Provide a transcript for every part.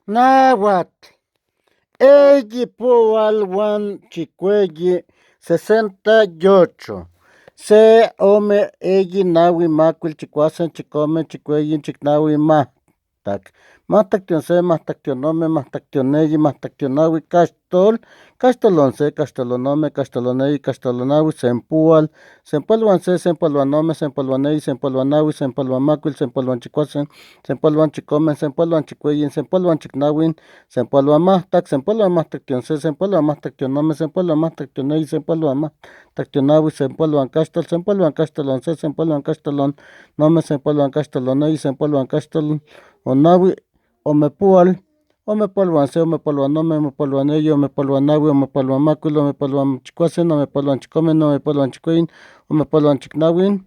Nahuatl, eyi poal uan chikueyi, 68. Se, ome, eyi, nahui, macuil, chicuasen, chicome, chicueyi, chicnahui, mahtac. Mahtlactli se, mahtlactli ome, mahtlactli eyi, mahtlactli nahui, caxtol, caxtol se, caxtol ome, caxtol eyi, caxtol nahui, sempoal, sempoal huan se, sempoal huan ome, sempoal huan eyi, sempoal huan nahui, sempoal huan macuil, sempoal huan chicuasen, sempoal huan chicome, sempoal huan chicueyi, sempoal huan chicnahui, sempoal huan mahtac, sempoal huan mahtlactli se, sempoal huan mahtlactli ome, sempoal huan mahtlactli eyi, sempoal huan mahtlactli nahui, sempoal huan caxtol, sempoal huan caxtol se, sempoal huan caxtol ome, sempoal huan caxtol eyi, sempoal huan caxtol nahui, omepoal, omepoal huan se, omepoal huan ome, omepoal huan eyi, omepoal huan nahui, omepoal huan macuil, omepoal huan chicuasen, omepoal huan chicome, omepoal huan chicueyi, omepoal huan chicnahui,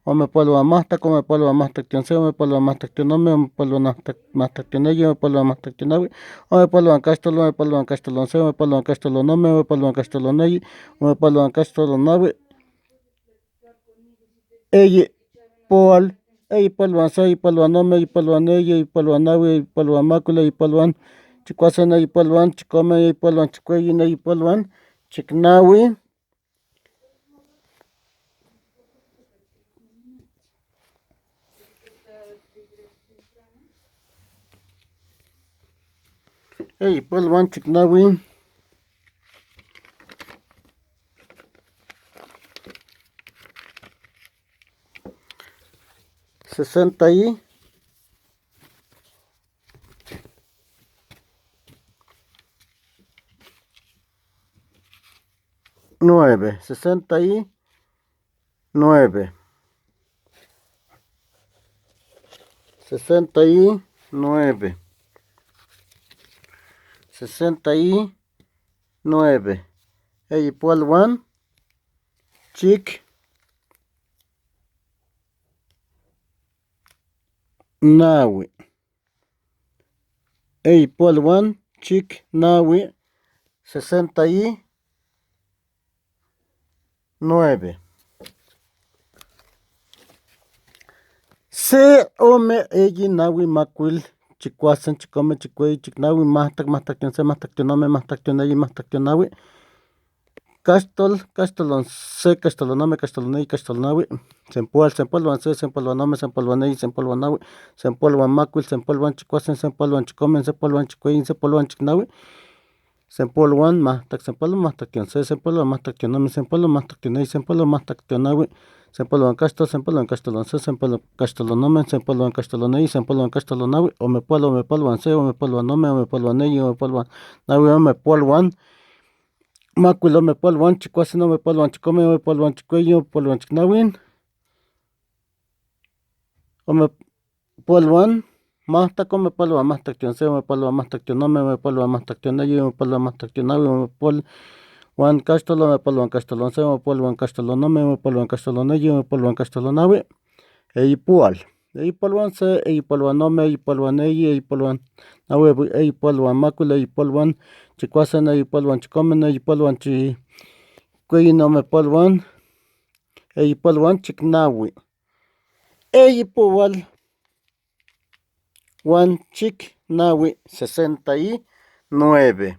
omepoal huan mahtac, omepoal huan mahtlactli se, omepoal huan mahtlactli ome, omepoal huan mahtlactli eyi, omepoal huan mahtlactli nahui, omepoal huan caxtol, omepoal huan caxtol se, omepoal huan caxtol ome, omepoal huan caxtol eyi, omepoal huan caxtol nahui, eyi poal, eyi poal huan se, eyi poal huan ome, eyi poal huan eyi, eyi poal huan nahui, eyi poal huan macuil, eyi poal huan chicuasen, eyi poal huan chicome, eyi poal huan chicueyi, eyi poal huan chicnahui, eyi poal huan chicnahui, 69, 69, 69, 69, eyi poal huan chic nahui, eyi poal huan chicnahui, 69. Se, ome, eyi, nahui, macuil, chicuasen, chicome, chicueyi, chicnahui, mahtac, mahtlactli se, mahtlactli ome, mahtlactli eyi, mahtlactli nahui, caxtol, caxtol se, caxtol ome, caxtol eyi, caxtol nahui, sempoal, sempoal huan se, sempoal huan ome, sempoal huan eyi, sempoal huan nahui, sempoal huan macuil, sempoal huan chicuasen, sempoal huan chicome, sempoal huan chicueyi, sempoal huan chicnahui, sempoal huan mahtac, sempoal huan mahtlactli se, sempoal huan mahtlactli ome, sempoal huan mahtlactli eyi, sempoal huan mahtlactli nahui, sempoal huan caxtol, sempoal huan caxtol se, sempoal huan caxtol ome, sempoal huan caxtol eyi, sempoal huan caxtol nahui, omepoal, omepoal huan se, omepoal huan ome, omepoal huan eyi, omepoal huan nahui, omepoal huan macuil, omepoal huan chicuasen, omepoal huan chicome, omepoal huan chicueyi, omepoal huan chicnahui, omepoal huan mahtac, omepoal huan mahtlactli se, omepoal huan mahtlactli ome, omepoal huan mahtlactli eyi, omepoal huan mahtlactli nahui, omepoal huan caxtol, omepoal huan caxtol se, omepoal huan caxtol ome, omepoal huan caxtol eyi, omepoal huan caxtol nahui, eyi poal, eyi poal huan se, eyi poal huan ome, eyi poal huan eyi, eyi poal huan nahui, eyi poal huan macuil, eyi poal huan chicuasen, eyi poal huan chicome, eyi poal huan chicueyi, omepoal huan, eyi poal huan chicnahui, eyi poal huan chicnahui, 69.